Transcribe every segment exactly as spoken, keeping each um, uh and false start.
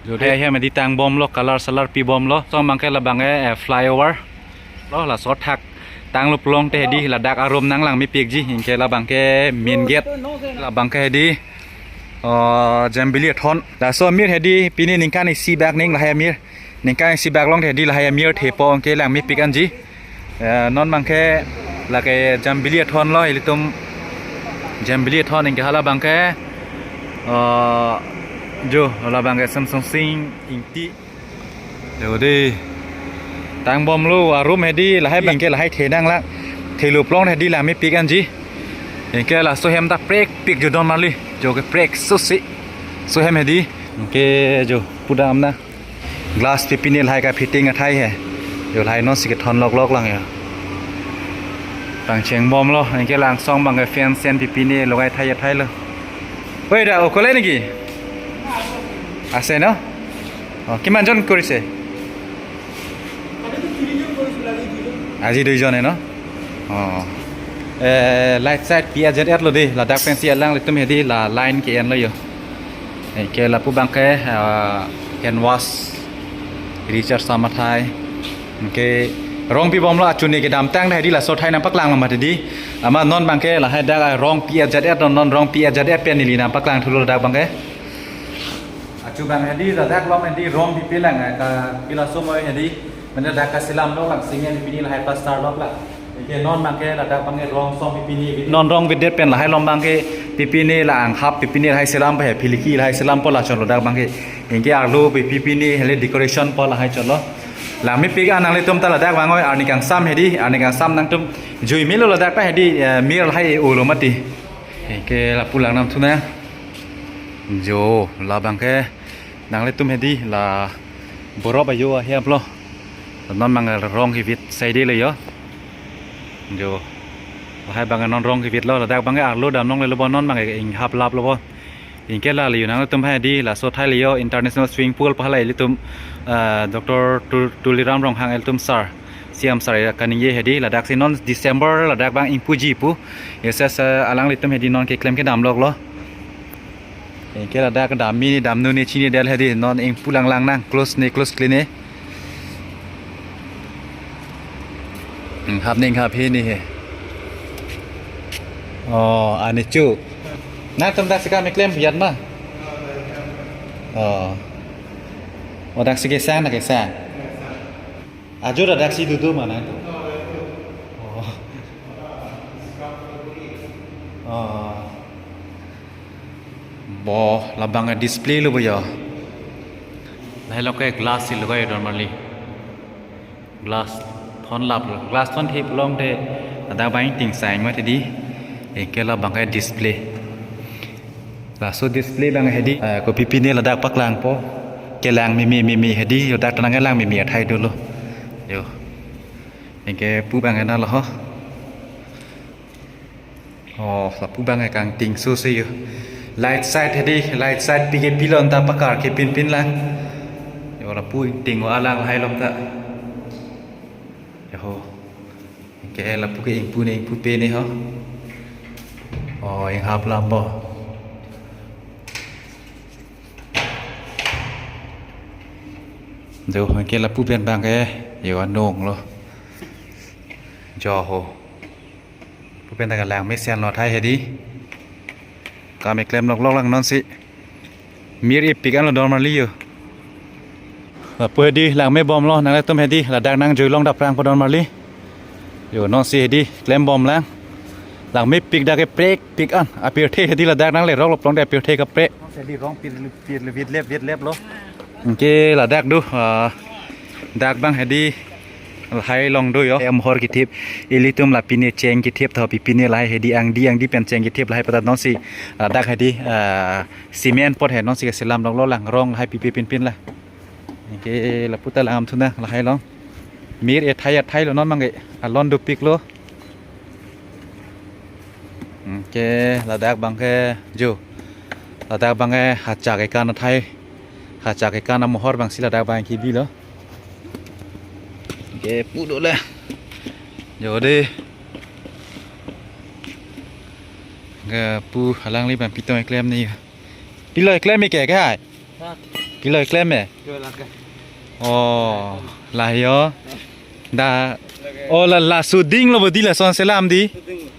Jodi ahem hedi tangbomlo, color salar pibomlo. Song abangke labangke, eh, flyover lo, laso thak tanglo pulote hedi ladak arum nanglang mepikji. Anke labangke main gate, labangke hedi, oh, Jubilee athon. Laso amir hedi pini ningkan isi bak ning lahai amir. Ningkan isi bak along hedi lahai amir thepo, anke lang mepik anji. Eh, non abangke lake Jubilee athon lo, ilitum Jubilee athon. Anke hala abangke, eh, jo, hala abangke Semsonsing Ingti. Jodi tangbomlo, arum hedi lahai abangke lahai the nanglang. Thelo pulote hedi lang mepik anji. Anke laso hem ta prekpik jo don marli. Jo keprek susi. Laso hem hedi. Anke jo pudam na. Glass pipine lahai kafitting athai he. Jo lahai nonsi kethon loklok lang ya. Pangchengbomlo, anke langsong abangke fence sen pipine logai thai athai lo. Oi da, okole niki? Ase no? Oh, kiman jon korise? Aji duijon he no? Oh. Eh, light side P A Z F lo de, ladak pensi alanglitum hedi la line ke-en lo jo. Anke lapu abangke, ah, hand wash, recharge sam athai. Anke rong pibomlo, achune kedamtang hedi laso athai nangpaklang lo mati di. Amat non abangke lahai dak, ah, rong P A Z F, non, non rong P A Z F pen neli nangpaklang thulo dak abangke. Achu abang hedi ladak along hedi rong pipelang, ah, ka pila somoi hedi. Mane dak kaselam loklang, cement pini lahai plaster loklang. Anke non abangke ladak abangke rong song pipine. Non rong pidet pen lahai along abangke pipine, la anghap pipine lahai selam pa he, philiki lahai selampo, la chotlo dak abangke. Anke arlo pi- pipine hele decoration po lahai chotlo. Lang mepik an nanglitum ta ladak abang oi, arni kangsam hedi, arni kangsam nangtum jui melo ladak ta hedi, eh, mir lahai olo mati. Anke lapu lang nangthu nang. Jo, labangke nanglitum hedi la borop ajo ahem lo. Non abang rong kevit saide le jo. Jo. Lahai abang non rong kevitlo, ladak abangke arlo dam longle lo bo, non abangke inghap lap lo bo. Anke la le jo nanglitum hedi laso athai le jo international swimming pool pa hala ilitum, ah, Doctor Tu- Tuliram Ronghang ilitum sir, C M sir kaningje hedi, ladaksi non December ladak abang ingpuji pu. Yes, yes, eh, alanglitum hedi non keklem kedam loklo. Anke ladak dam mini dam nuni chini del hedi, non ingpu langlang nang, close ne close kline. Inghap ne inghap he ni he. Oh, ani chu. Nangtum daksi kam keklem biat ma? Oh. Oh, daksi kesang na kesang. Ajo ladaksi dudu ma nangtum? Oh. Oh. Bo, labang display lo bo jo. Lahai along ke glass si logai don marli. Glass thon lap lo. Glass thon thip longte ladak abang ingting sai mati di. Anke labangke display. Laso display abang hedi, eh, ko pipine ladak paklangpo. Kelang mimi mimi hedi, ladak ta nangkelang mimi athai dolo. Jo. Anke pu abang ena lo ho. Oh, lapu abang kangting susi jo. Light side hedi, light side pi kepilon ta pakar kepinpin lang. Jo, lapu ingting o alang lahai along ta. Jo ho. Anke lapu ke ingpu ne ingpupe ne ho. Oh, inghap lam bo. Jo, anke lapu pen abangke jo anong lo. Jo ho. Pu pen ta kalang mesen lo athai hedi. Kam keklem loklok lang nonsi. Mir ipik an lo don marli jo. Lapu hedi lang mebomlo, nanglitum hedi ladak nangjui long daprang po don marli. Jo, nonsi hedi klembom lang. Lang mepik dak keprekpik an. Apirthe hedi ladak nangle rok lo pulote apirthe kaprek. Hedi rong pir pir vitlep vitlep lo. Anke ladak do, ah, dak abang hedi lahai along do jo. Em hor kethip, ilitum la pine cheng kethip tho, pipine lahai hedi angdi angdi pen cheng kethip lahai patat nonsi, ah, dak hedi, ah, cement pot he nonsi keselam loklo lang, rong lahai pipe pinpin la. Anke lapu ta lang nangthu nang lahai along. Mir ethai ethai lo non abangke alon dopik lo. Anke ladak abangke jo. Ladak abangke hachak kekan athai. Hachak kekan amohor abangsi ladak abang kebi lo. Anke pu do le. Jo de. Anke pu alangli abang pitong keklem ni. Pilo keklem ke ke hai? Dak. Pilo keklem e? Yo, lake. Oh, la yo. Da, oh, la, la suding lo bodi lason selam di. Suding.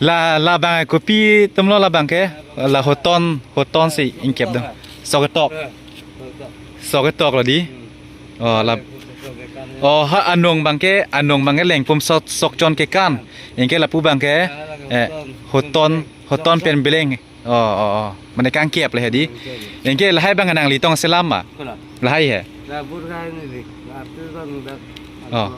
La, labang kopi atum lo labang ke? La hoton, hoton si ingkep dong. Sok ketok. Eh, sok ketok. Sok ketok lo di. Hmm. Oh, la. Sok ketok. Oh, ha anong abang ke, anong abang ke lengpum sok, sok chon kekan. Anke lapu abang ke, eh, hoton, hoton pen beleng. Oh, oh, oh. Mane kangkep le hedi. Kangkep. Anke lahai abang nangli tong selam ma? Kola. Lahai he. La bur ka ni di. La artist abang dak. Oh.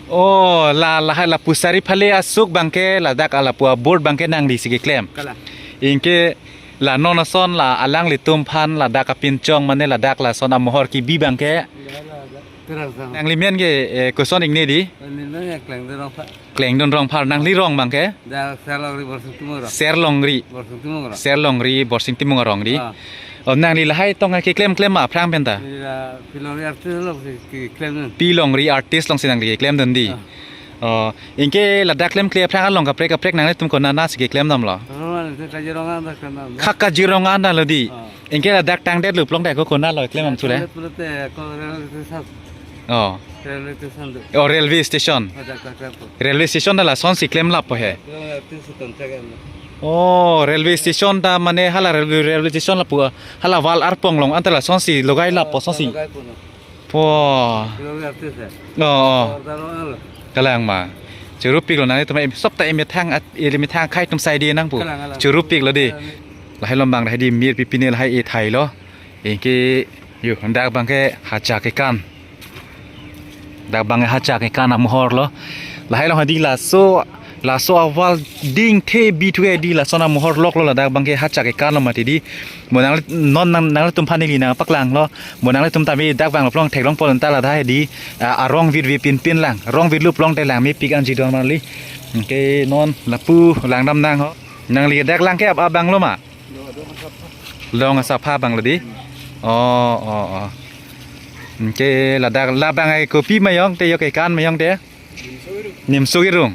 Oh, la lahai lapu sari phale asuk abang ke ladak lapu a-board abang ke nangli si keklem. Kola. Anke la non ason la alanglitum aphan ladak apinchong mane ladak lason amohor kebi abang ke. Ya, la, la. Terang sama. Nangli men ke, eh, koson ingne di? Ni men ya Klengdon Rongphar. Klengdon Rongphar, nangli rong abang ke? Da Serlongri Borsing Timung arong. Serlongri. Borsing Timung arong. Serlongri Borsing Timung arong di. Ah. Oh, nangli lahai tong ke klemklem ma aphrang penta? Ni la Pilongri artist along si klemdun. Pilongri artist along si nangli klemdun di. Ah. Oh, anke ladak klemkle aphrang along kaprek kaprek nanglitum konat nat si klemdamlo? Roman itu Kajirong anda klemdam. Kha Kajirong anda lo di. Ah. Anke ladak tangdet lo pulote ko konat lo klem am chule? Tangdet pulote ko railway station. Oh. Railway station do. Oh, railway station. Oh, dak, dak, dak, dak. Railway station ta lason si klemlap po he. Railway station ta klemlap. Oh, railway station ta mane hala railway, railway station lapu, hala wall arpong along anta lason si logailap po, son si. Logai po no. Po. Railway artist he. Oh, oh. Order lo alo. Kalang ma. Chorupik lo nangtum em sop ta emethang at, emethang akhei atum saide nangpo. Kalang, kalang. Chorupik lo di. Kalang. Lahai along abang hedi mir pipine lahai ethai lo. Anke yo, dak abang ke hacha kekan. Dak abang ke hacha kekan amohor lo. Lahai along hedi laso, laso a-wall dingthe bithu hedi lason amohor lok lo ladak abang ke hacha kekan lo mati di. Mo nang non nang, nanglitum aphan neli nangpaklang lo. Mo nanglitum tame dak abang lo pulote theklong pon ta la dak hedi, ah, arong virvi pinpin lang. Rong virlu pulote lang mepik anji don marli. Anke non lapu langdam nang ho. Nangli dak lang ke ap abang lo ma? Long asapha abang lo di. Oh, oh, oh. Anke ladak labang ai kopi ma yong te, yo kekan ma yong te? Nimso Kirung.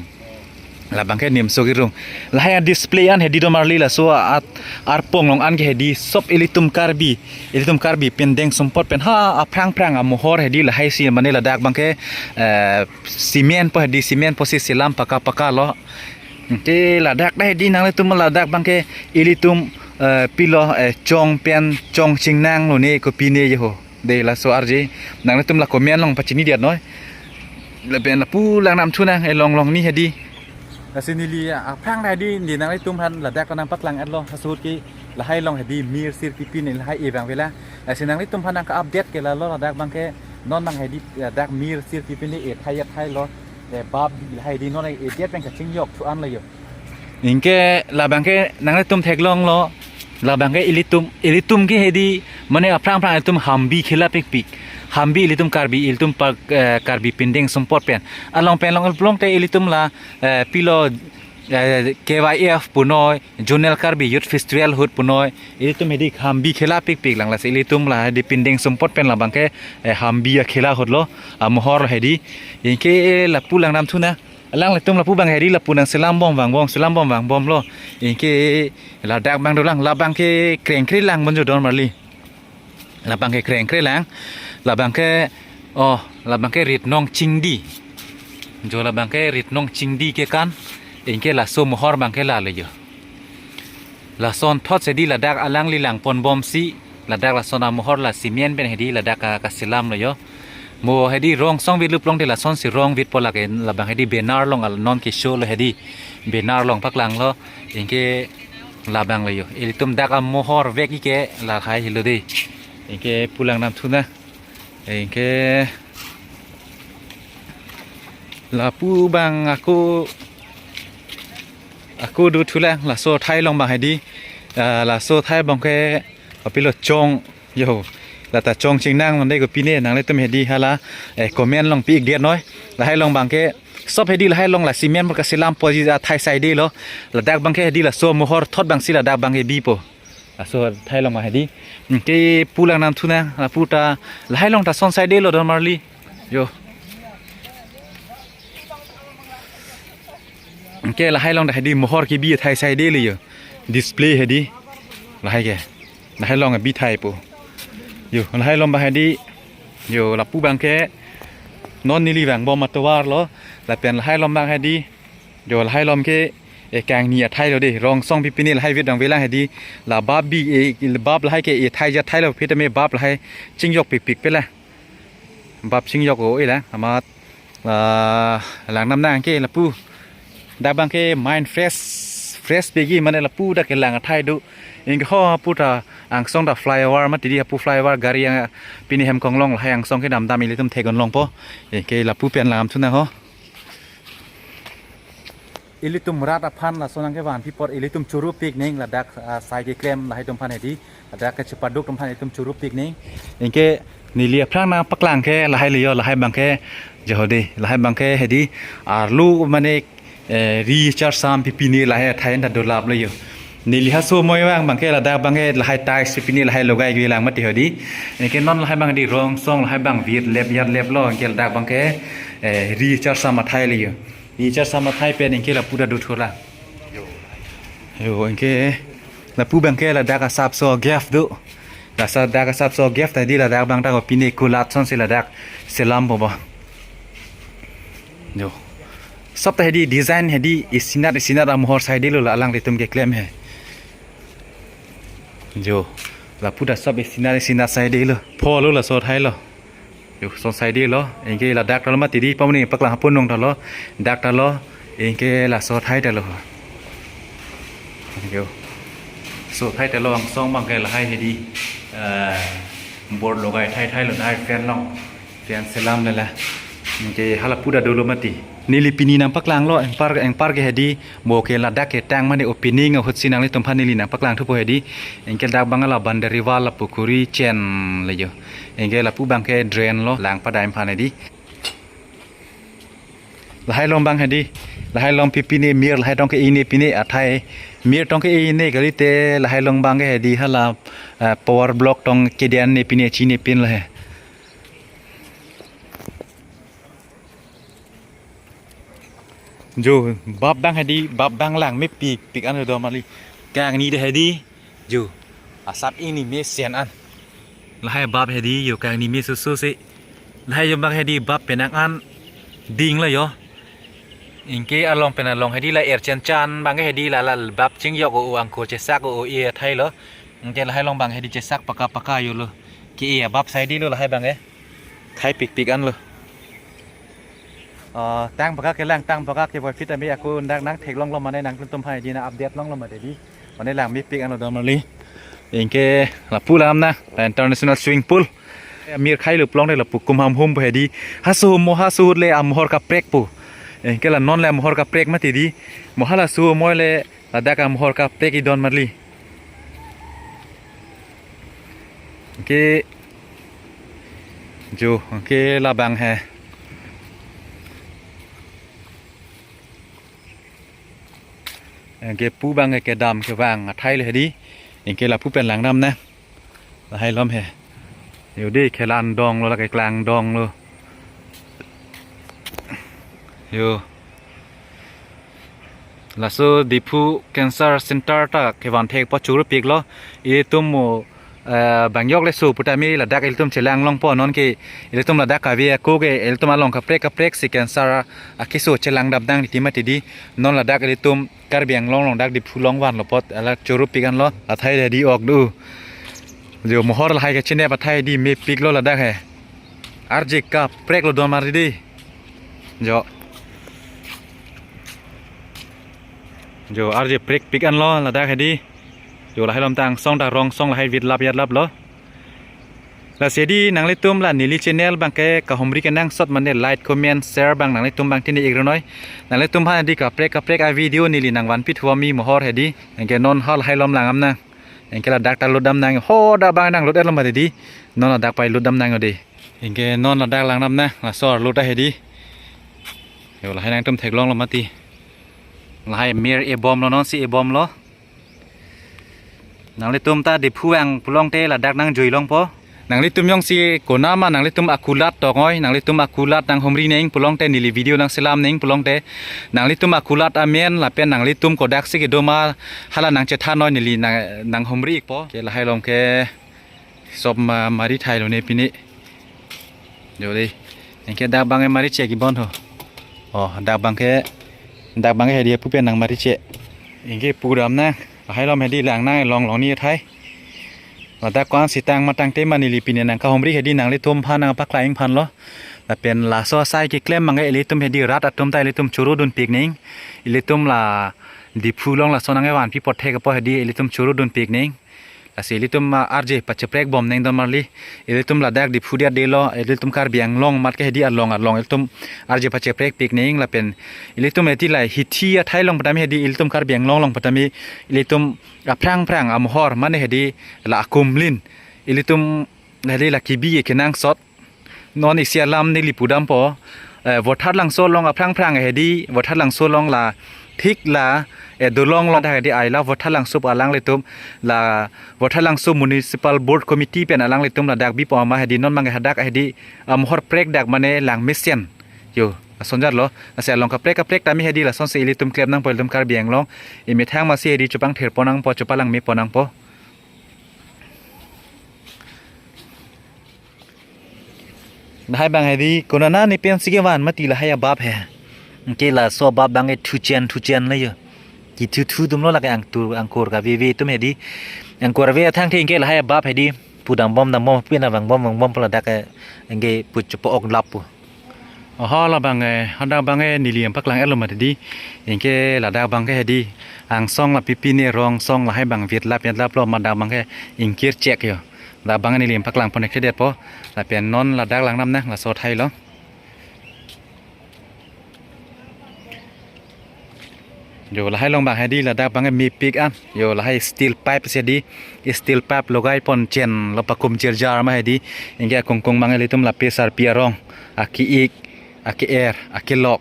Labang ke Nimso Kirung. Lahai a-display an hedi don marli laso at arpong along an ke hedi sop ilitum Karbi. Ilitum Karbi pindeng sumpot pen ha aphrang phrang amohor hedi lahai si mane ladak abang ke, eh, cement po hedi, cement po si selam paka paka lo. Anke ladak ta hedi nanglitum ladak abang ke ilitum, eh, pilo, eh, chong pen chong chingnang lo ne kopine ye ho. De laso arje nanglitum la comment along pachini diat noi. Lapen lapu langdam thu nang elong long ni hedi. Lasi neli aphrang hedi, neli nanglitum aphan ladak nangpaklang-et lo, hasuhut ke lahai along hedi mir sir kipine lahai e abang vela. Lasi nanglitum aphan nangka-update ke lalo ladak abang ke non abang hedi ladak mir sir kipine ethai ethai lo. Eh, bap di lahai di non e-gate pen kachingjok thu an lo yo. Anke labang ke nanglitum theklong lo. Labang ke ilitum, ilitum ke hedi mane aphrang phrang ilitum Humvee khela pikpik. Humvee ilitum Karbi, ilitum pa, eh, Karbi pindeng sumpot pen. Along pen long pulote ilitum la, eh, pilo, eh, K Y F punoi, Zonal Karbi Youth Festival ahut punoi, ilitum hedi Humvee khela pikpik lang, lasi ilitum la hedi pindeng sumpot pen labang ke, eh, Humvee akhela ahut lo, amohor hedi. Anke lapu langdam thu nang. Alanglitum lapu abang hedi lapu nangselam bom vangbom, selam bom vangbom lo. Anke ladak abang dolang, labang ke krengkre lang bonjo don marli. Labang ke krengkre lang. Labang ke, oh, labang ke Ritnong Chingdi. Jo labang ke Ritnong Chingdi kekan. Anke laso mohor abang ke lalo yo. Lason thot hedi ladak alangli lang ponbom si, ladak lason amohor la cement pen hedi ladak ka, kaselam lo yo. Mo hedi rong song vit luplong de lason si rong vit po lake labang hedi banner along al non ke show lo hedi. Banner along paklang lo. Anke labang lo yo. Ilitum dak amohor vek ike lahai helo de. Anke pu langdam thu nang. Anke lapu abang ako, ako do thu lang laso athai along abang hedi. Ah, laso athai abang ke apilo chong yo. Lata chong chingnang mande kopine nanglitum hedi hala, eh, comment along pi-ik diat noi. Lahai along abang ke sop hedi lahai along la cement pen kaselam po ji athai saide lo. Ladak abang ke hedi laso mohor thot abang si ladak abang ke bipo. Laso athai along ma hedi. Anke pu langdam thu nang, lapu ta lahai along ta son saide lo don marli. Yo. Anke lahai along ta hedi mohor kebi athai saide lo yo. Display hedi. Lahai ke. Lahai along abi thai po. Yo, lahai along abang hedi. Yo, lapu abang ke non neli vangbom atovar lo. Lapen lahai along abang hedi. Yo, lahai along ke, eh, kangni athai lo dei. Rong asong pipine lahai vit dang velang hedi. La bap bi, eh, bap lahai ke, eh, thai ja thai lo, phi tame bap lahai chingjok pikpik pe la. Bap chingjok o-e la. Amat, ah, lang nam nang ke lapu. Dak abang ke mind fresh, fresh pegi mane lapu dak kelang athai do. Anke ho hapu ta angsong ta flyover mati dei, hapu flyover gari yang pini hem konglong lahai angsong ke damdam ilitum theklongpo. Anke lapu pen langdam thu nang ho. Ilitum rat aphan laso nangkevanpi apot ilitum choro pik neng ladak, ah, sai keklem lahai atum aphan hedi. Ladak kechepaduk atum aphan ilitum choro pik neng. Anke neli aphrang nangpaklang ke lahai le yo, lahai abang ke jahode, lahai abang ke hedi arlo mane, eh, ri charsam pipine lahai athai ta dolap le yo. Neli haso amoi vang abang ke ladak abang ke lahai tiles pipine lahai logai ke lang mati hedi. Anke non lahai abang hedi rong asong lahai abang vit lep yat lep lo, anke ladak abang ke, eh, ri charsam athai le yo. Ri charsam athai pen anke lapu ta do thura. Yo, anke lapu abang ke ladak asapso gap do. Lasa dak asapso gap ta dei, ladak abang ta ko pine kulat asonsi ladak selampo ba. Yo. Sop ta hedi design hedi isinat isinat amohor sai dei lo, la alanglitum keklem he. Yo. Lapu ta sop isinat isinat sai dei lo. Pho lo laso athai lo. Yo, ason sai dei lo. Anke ladak ta lo mati dei, pamuni paklang hapu nung ta lo. Dak ta lo. Anke laso athai ta lo. Yo. Laso athai ta lo, angsong abang ke lahai hedi, eh, board logai athai athai lo, lahai fan along. Fan selam le la. Anke hala pu ta dolo mati. Neli pini nangpaklang lo, anpar, anpar ke hedi, mo ke ladak ketang mane opening ahutsi nanglitum aphan neli nangpaklang thupo hedi. Anke dak abang la boundary wall la pukhuri chen le yo. Anke lapu abang ke drain lo, lang padai aphan hedi. Lahai along abang hedi, lahai along pipine mir, lahai tong ke-e ne pine athai. Mir tong ke-e ne kalite lahai along abang ke hedi hala, eh, power block tong kedan ne pine chine pin lo he. Jo, bap abang hedi, bap abang lang mepik pik an do mali. Kangni ta hedi, jo, asap ingni mesen an. Lahai bap hedi, jo, kangni me susu si. Lahai jo abang hedi bap penang an ding lo jo. Anke along pen along hedi la er chen chan abang hedi la la bap chingjok o, o angkur chesak o, o-e athai lo. Anke lahai along abang hedi chesak paka paka jo lo. Ke-e abap sai dei lo lahai abang ke. Thai pik pik an lo. Ah, tang paka kelang, tang paka ke boy fit ami aku ndak nangtheklong lo mane nangtum aphan dei nang-update long lo mati dei. Mane lang mepik an lo do mali. Anke lapu lam na, la international swimming pool. Mir khai lo pulote lapu kum ham hum hedi. Haso mo haso le amohor kaprek pu. Anke la non le amohor kaprek mati dei. Mo halaso mo le ladak amohor kaprek idon mali. Anke jo, anke labang he. Anke pu abang ke kedam kevang athai le hedi. Anke lapu pen langdam na. Lahai along he. Yo dei, khelan dong lo, lake klang dong lo. Yo. Laso Diphu Cancer Center ta kevan thek po choro pik lo. Ilitum mo, eh, bang yok le so putame ladak ilitum chelang longpo, non ke ilitum ladak kave ako ke ilitum along kaprek kaprek si cancer akeso chelang dam dang di tima tidi. Non ladak ilitum Karbi Anglong along dak Diphu along van lo apot, ala choro pik an lo, athai hedi ok do. Jo mohor lahai kachinep athai hedi mepik lo ladak he. Arje kaprek lo don mari dei. Jo. Jo arje prek pik an lo ladak hedi. Jo lahai along ta angsong ta rong asong lahai vit lap yat lap lo. Lasi hedi nanglitum la neli channel abang ke kahumri kenangsot mane like, comment, share abang nanglitum abang tini ik ronoi. Nanglitum aphan hedi kaprek kaprek a video neli nangvanpi thuami mohor hedi. Anke non halahai along langdam nang. Anke ladak ta load dam nang, hoda abang nang load er lo mati dei. Non ladak pai load dam nang dei. Anke non ladak langdam nang, laso load ta hedi. Jo lahai nangtum theklong lo mati. Lahai mir ebom lo, non si ebom lo. Nanglitum ta Diphu vang pulote ladak nangjui longpo. Nanglitum jongsi konama nanglitum akulat tongoi, nanglitum akulat nanghumri neng pulote neli video nangselam neng pulote. Nanglitum akulat amen lapen nanglitum kodaksi kedo ma hala nangchethan noi neli nang, nanghumri ikpo. Ke lahai along ke Sop ma mari thailo ne pine. Jo dei. Anke dak abang ke mari che-ik bon ho. Oh, dak abang ke, dak abang ke hedi apu pen nang mari che. Anke pudam nang, lahai along hedi lang nang, long long ni thai. Ladak ko-an si tang ma tangte ma neli pine nang kahumri hedi nanglitum aphan nang paklang-ik aphan lo. Lapen laso asai keklem abang ke ilitum hedi rat atum ta ilitum choro dunpik nang. Ilitum la Diphu along lason nang kevan pi apot thek apot hedi ilitum choro dunpik nang. Lasi ilitum, ah, arje pacheprek bom nang don marli. Ilitum ladak Diphu diat delo, ilitum Karbi Anglong amat ke hedi along along ilitum arje pacheprek pik nang lapen ilitum hedi la hithi athai along pu tame hedi ilitum Karbi Anglong along pu tame ilitum aphrang phrang amohor mane hedi la akumlin ilitum hedi la kebi kenangsot. Non isi alam neli pudampo, eh, Vothatlangso along aphrang phrang hedi, Vothatlangso along la thik la, eh, dolong along ta hedi ai la Vothatlangso pu alanglitum la Vothatlangso Municipal Board Committee pen alanglitum ladak bipo ma hedi non abang ke hadak hedi, ah, mohor prek dak mane lang mesen. Jo, asonjat lo, lasi along kaprek kaprek tame hedi lasonsi ilitum klem nangpo ilitum Karbi Anglong, imethang masi hedi chepangthir pon nangpo, chepalangme pon nangpo. Lahai abang hedi konat ne pensi kevan mati lahai abap he. Anke laso abap abang ke thuchen thuchen lo jo. Kethuthu atum lo lake angtur angkur kaveve atum hedi. Angkur ave athang the anke lahai abap hedi. Pudam bom dam bom pen abang bom bom bom pu ladak ke anke pu chepo-ok lap pu. Oho, labang, eh, hadak abang ke neli nang paklang-etlo mati di. Anke ladak abang ke hedi angsong lapi pine rong song lahai abang vit lap yat lap lo ma dak abang ke ingkir chek jo. Dak abang neli nang paklang pon-ik thedet po. Lapen non ladak lang nam nang laso athai lo. Jo, lahai along abang hedi ladak abang ke mepik an. Jo, lahai steel pipe si hedi, steel pipe logai pon chen lo pakum chirjar ma hedi. Anke akongkong abang ilitum la pesarpi arong, ake-ik, ake-er, akelok.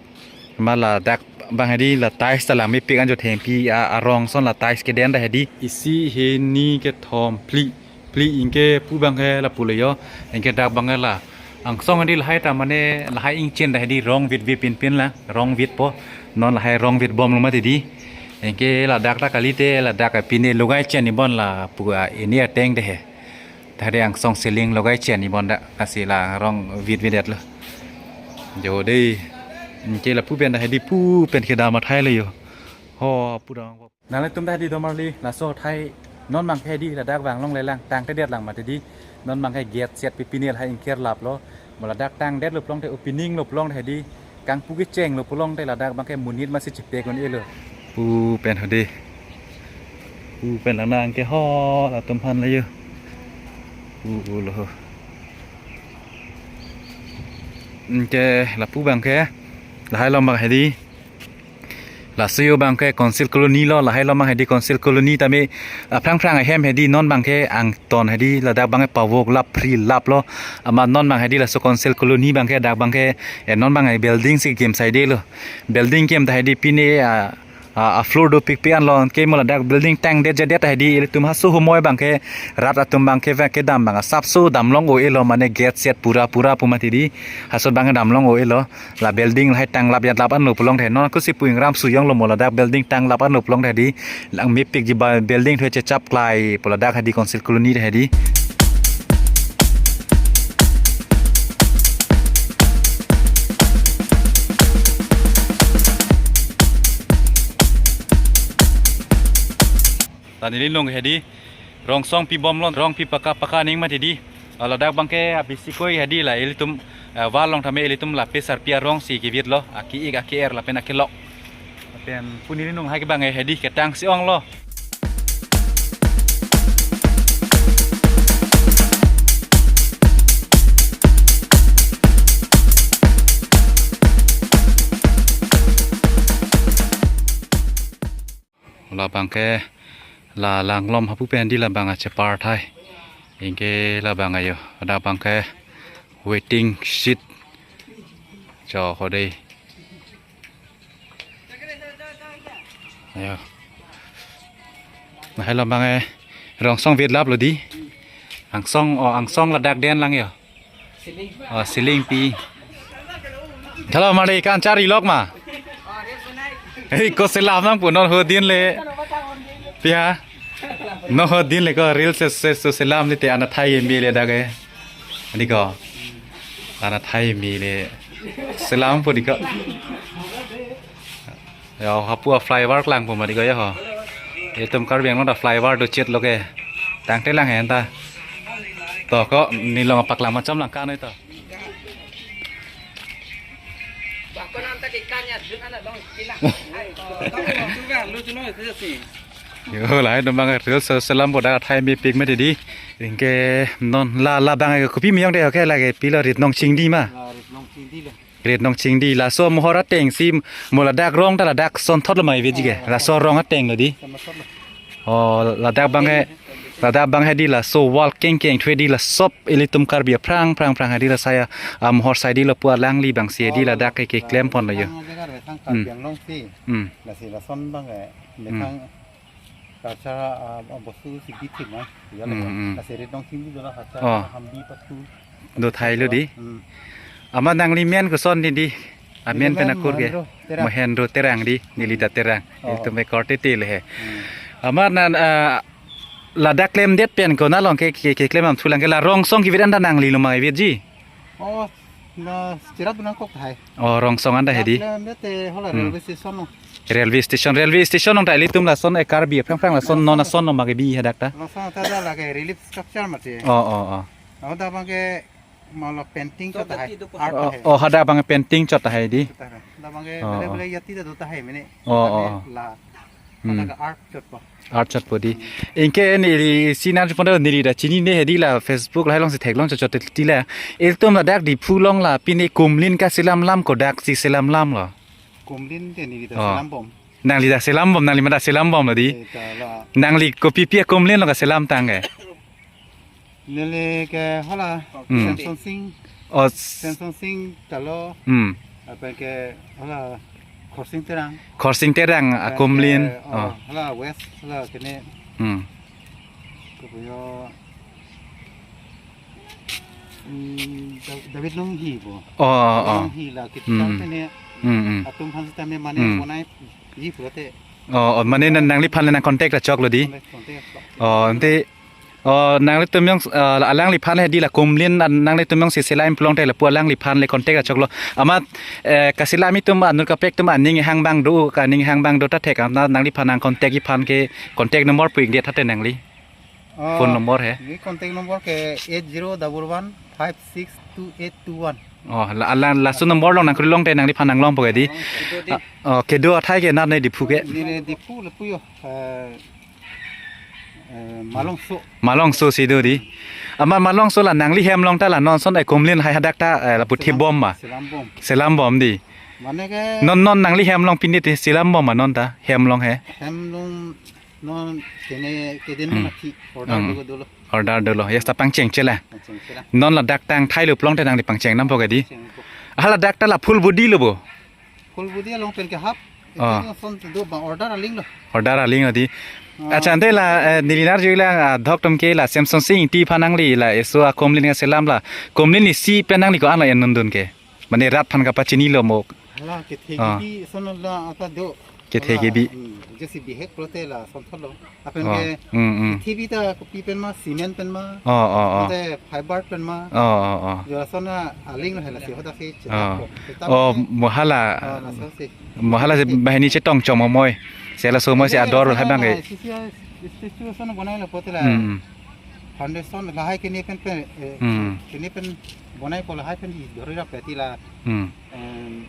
Ma ladak abang hedi la tiles ta lang mepik an jo thengpi a arong ason la tiles keden ta hedi. Isi, hini, kethom, phli. Phli anke pu abang ke lapu lo jo. Anke dak abang ke la angsong hedi lahai ta mane lahai ingchen ta hedi rong vit vit pinpin la rong vit po. Non lahai rong vit bomlo mati di. Anke ladak ta kalite ladak pine logai chen ni bon lapu a ini ateng te he. Ta hedi angsong ceiling logai chen ni bon dak lasi la rong vit vit det lo. Jo dei. Anke lapu pen ta hedi pu pen kedam athai lo jo. Ho pudam. Nanglitum ta hedi don marli, laso athai non abang ke hedi ladak vang longlelang tangtedet lang mati di. Non abang ke gate set pi pine lahai ingkir lap lo. Mo ladak tangdetlo pulote opening lo pulote hedi kangpu kechenglo pulote ladak abang ke monit masi chepek un-elo. Pu pen hedi. Pu pen lang nang ke ho latum aphan lo jo. Pu u lo ho. Anke lapu abang ke lahai along abang hedi. Laso abang ke Council Colony lo, lahai along abang hedi Council Colony tame, ah, aphrang phrang ahem hedi non abang ke angton hedi ladak abang ke pavok lap phri lap lo. Amat non abang hedi laso Council Colony abang ke dak abang ke, eh, non abang ke building si kem saide lo. Building kem ta hedi pine, ah, ah, ah, floor dopikpik an lo, anke mo ladak building tangdet jadet ta hedi ilitum haso humoi abang ke rat atum abang ke va kedam abang asapso damlong o-elo mane gate set pura pura pu mati di. Haso abang ke damlong o-elo. La building lahai tanglap yatlap anlo pulote non kusi pu ingram suyong lo mo ladak building tanglap anlo pulote hedi lang mepik ji ba building thu chechap klai pu ladak hedi Council Colony hedi. Tani linlong hedi. Rong song pi bomlo, rong pi paka paka ning mati di. Ah, ladak abang ke abisi koi hedi la ilitum, eh, wall along tame ilitum la pesarpi arong si kevit lo, ake-ik ake-er lapen akelok. Lapen puni rinung hai ke abang hedi ketang si-ong lo. Labang ke la langlom hapu pen di labang achepar thai. Anke labang ajo, labang ke waiting shed. Jo ho dei. Ajo. Lahai labang ke rong song vit lap lo di. Angsong, oh, angsong ladak den lang jo. Oh, ceiling pi. Hello, mari kan chari lok ma. Hei, ko selam nang punon ho din le. Pi ha? No ho din le ko reels se, se, se, selam ni te ana thai mi le dak ke. Ani ko. Ana thai mi le selam po di ko. Ya, hapu a flyover klang po ma di ko ya ho. Itum Karbi Anglong ta flyover do chet lo ke. Tangte lang hen ta. To ko ni long paklang macham lang kan to. Yo, lahai tembang reels se, selam po dak thai mi pik ma di di. Anke non la, la bang ke kopi mi yong de, oke, lake pilo Rit Nong Chingdi ma. La Rit Nong Chingdi le. Rit Nong Chingdi laso mohor ateng si mo ladak rong ta ladak son thot lo ma ive ji ke. Laso rong ateng lo di. Sama thot lo. Oh, ladak bang he, ladak bang he di laso wall keng keng thue di la sop ilitum Karbi aphrang, phrang, phrang he di la saya, ah, mohor sai di lapu alangli bang si di ladak ke, keklem pon lo yo. Thang jaga re thang Hmm. Karbi Anglong si. Hmm. Lasi lason bang ke, Hmm. methang kacha, ah, ah, bostu si bithi ma. Ya Hmm, lo. Hmm. Lasi Rit Nong Chingdi dola kacha Oh. hambi pathu. Do thai lo di. Hmm. Amat nangli men koson di di. Amen Neli pen men akur ke. Mohendro Terang. Mohendro Terang di, neli ta Terang. Oh. Itum ekor tete le he. Hmm. Amat nan, ah, ladak klemdet pen ko na long ke, ke, keklem am thulang ke la rong song kivir anda nangli lo ma ive ji. Oh, na sirap nang kok thai. Oh, rong song anda he di. Ladak klemdet te hola Hmm. railway station lo. Railway station, railway station nong ta ilitum lason e Karbi, phrang phrang lason non ason lo ma ke bi hadak ta. Lason ta da lake relief structure mati. Oh, oh, oh. Hadak bang ke mala painting chot hai. Art Oh, hai. Oh, hadak bang painting chot hai di. Chot hai. Hadak bang ke Oh, bele oh. bele yati ta do ta hai mene. Oh, oh, oh. La. Hmm. Hadak art chot po. Art chot po di. Anke neli si nang chupon neli ta chinine he di la Facebook lahai along si theklong chot chot ti la. Ilitum ladak Diphu along la pine Kumlin kaselam lam kodak si selam lam lo. Kumlin te neli ta Oh. selam bom. Nangli ta selam bom, nangli ma ta selam bom lo di. Eh, ta la. Nangli kopi pi a Kumlin lo kaselam tang ke. Neli ke hola Hmm. Semson Sing, Oh, s- Semson Sing ta lo. Hmm. Lapen ke hola Khorsing Terang. Khorsing Terang a Lapen Kumlin. ke, oh, Oh. hola West, hola kene Hmm. kopi yo, hmm, Da-, David Longhi po. Oh, oh. Longhi la kita Hmm. kene Hmm, hmm. atum aphan sitame mane Hmm. bonai yi pulote. Oh, oh, mane nang, nangliphan le nang contact ta chok lo di. Contact, contact. Oh, ante, oh, nanglitum jong, ah, alangliphan he di la Kumlin, ah, nanglitum jongsi selam pulote lapu alangliphan le contact ta chok lo. Amat, eh, kaselam itum anut kaprek atum aning hang bang do, ka aning hang bang do ta thek, ah, na, nangliphan nang contact iphan ke contact number pu ik det thate nangli. Ah, Phone number he? Neli contact number ke eight zero double one five six two eight two one. Oh, la, la, laso number along nang kuri longte nangliphan nang longpo ke di. Oh, kedo di. Ah, oh, kedo athai ke nat ne Diphu ke. Neli Diphu lapu yo. Eh, eh, Malongso. Malongso si do di. Amat Malongso la nangli hem along ta la non son e Kumlin hai hadak ta, eh, lapu thip bom ma. Selam bom. Selam bom di. Mane ke Non, non nangli hem along pine te selam bom ma non ta hem along he. Hem along non kene kedin Hmm. mati order Hmm. do dolo. Order dolo. Yes ta pangcheng chela. Pangcheng chela. Non ladak tang thai lo pulote nangli pangcheng nam po ke di. Cheng po. Hala dak ta la full body lo bo. Full body along pen ke half. Ah. Iti son do bang order aling lo. Order aling lo di. Ah. Acha ante la, eh, neli nar jui la, ah, dhok atum ke la Semson Sing Ingti aphan nangli la eso a Kumlin kaselam la. Kumlin isi pen nangli ko-an lo en dun dun ke. Mane rat aphan kapachini lo mo. Hala kethe Ah. kebi son la ata do. Kethe Hala, kebi. Hmm, jesi bihek pulote la son thot lo. Lapen Oh. ke Hmm, hmm. kethe bi ta kopi pen ma, cement pen ma. Oh, oh, oh. Ante fiber pen ma. Oh, oh, oh. Jo lason aling lo hala si hadak si Oh. chetak po. Chetak Oh, po. Mo hala. Ah, laso si. Mo hala si bahini chetong chom moi. Si laso moi si Ante ador lason hai bang na ke. sisi a statue son bonai lo pulote la. Hmm. Foundation lahai kene pen pen, eh, Hmm. kene pen bonai po lahai pen di dori rap ti la. Hmm. Em,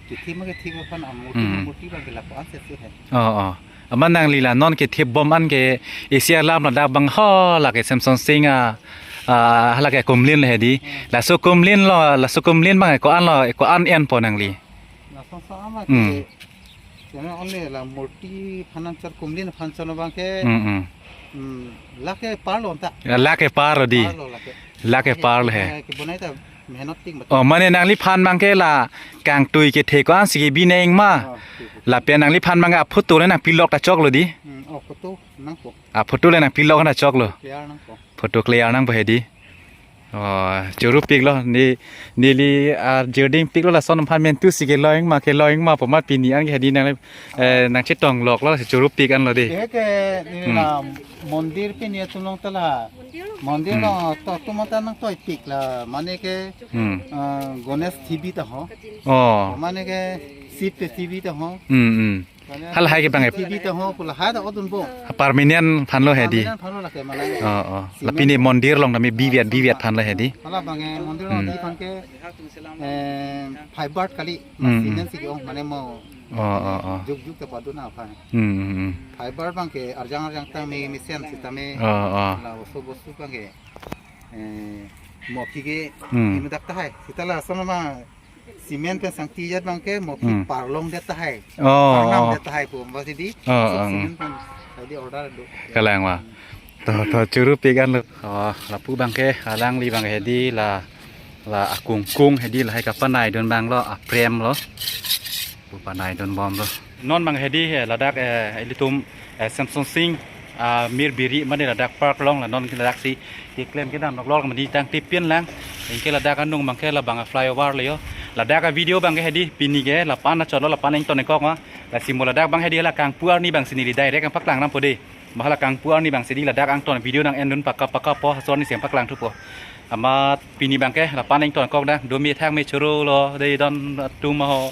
kethe ma kethe aphan amurti Hmm. murti bang ke lapu an se se hai. Oh, oh. Amat nangli la non kethe bom an ke isi alam ladak bang ho lake Semson Sing a, ah, hala ke Kumlin le he di. Hmm. Laso Kumlin lo, laso Kumlin bang ko-an lo, ko-an en po nangli. Laso so ama Hmm. ke, kena only la murti aphan anchot Kumlin aphan anchot bang ke. Hmm, hmm. Hmm, lake par lo ta. Ya, lake par lo di. Par lo lake. Lake par lo he. Eh, kebonai ta mehnat ting Oh, mane nangliphan bang ke la kangtui kethe ko-an si kebi neng ma. Oh, oke, oke. Lapen nangliphan bang ke a photo le nang pilok ta chok lo di. Hmm, oh, photo nang po. A photo le nang pilok ta chok lo. Clear nang po. Photo clear nang po he di. Oh, choro pik lo ni, neli a jerding pik lo lason aphan mentu si ke loing ma ke loing ma po ma pini an ke he di nang, eh, nang chetong lok lo si choro pik an lo di. Ke ke ni Hmm. na Mondir pini atum along ta la. Mondir along to atum ta nangtoipik la. Mane ke, Hmm. ah, Ganesh T V ta ho. Oh. Mane ke Shiv T V ta ho. Hmm. Hmm. Mane Hal hai ke bang e. T V ta ho pula hai ta odun bo. Permanent aphan lo hedi. Permanent aphan lo lake mane. Oh, oh. La pini mondir along tame biviat biviat aphan lo hedi. Hala bang e mondir along di bang ke, eh, fiber kali. Hmm. Cement si ke-ong mane mo Oh, oh, oh. juk juk ta padun aphan. Hmm. Hmm. Hmm. Fiber bang ke arjang arjang tame mesen sitame. Oh, oh. La oso bostu bang ke, eh, moki ke Hmm. imedak tahai. Sita la sama ma cement pen sangti jat bang ke moki Hmm. parlong det tahai. Oh, Parnam oh. Det tahai pu. Basi di. Oh, So oh. Cement pen tadi order do. Kalang ma. To, to churu pikan lo. Oh, lapu bang ke alangli bang hedi la, la akungkung hedi lahai kapanaidun bang lo, aprem lo. Pu panaidun bom lo. Non bang hedi he ladak, eh, ilitum, eh, Samson Sing, ah, mir biri mane ladak park along la non ke ladak si keklem kedam nok lor mane tang tipin lang. Anke ladak anung bang ke la bang flyover lo yo. Ladak a-video bang ke hedi pini ke lapu-an achot lo, lapu-an ington kok ma. Lasi mo ladak bang hedi la kangpu arni bang si neli direct nangpaklang nangpo de. Mo la kangpu arni bang si di ladak angton video nang-endun paka paka po, halaso arni si nangpaklang thupo. Amat pini bang ke lapu-an ington kok dang, do me thak me churu lo de don atum ho.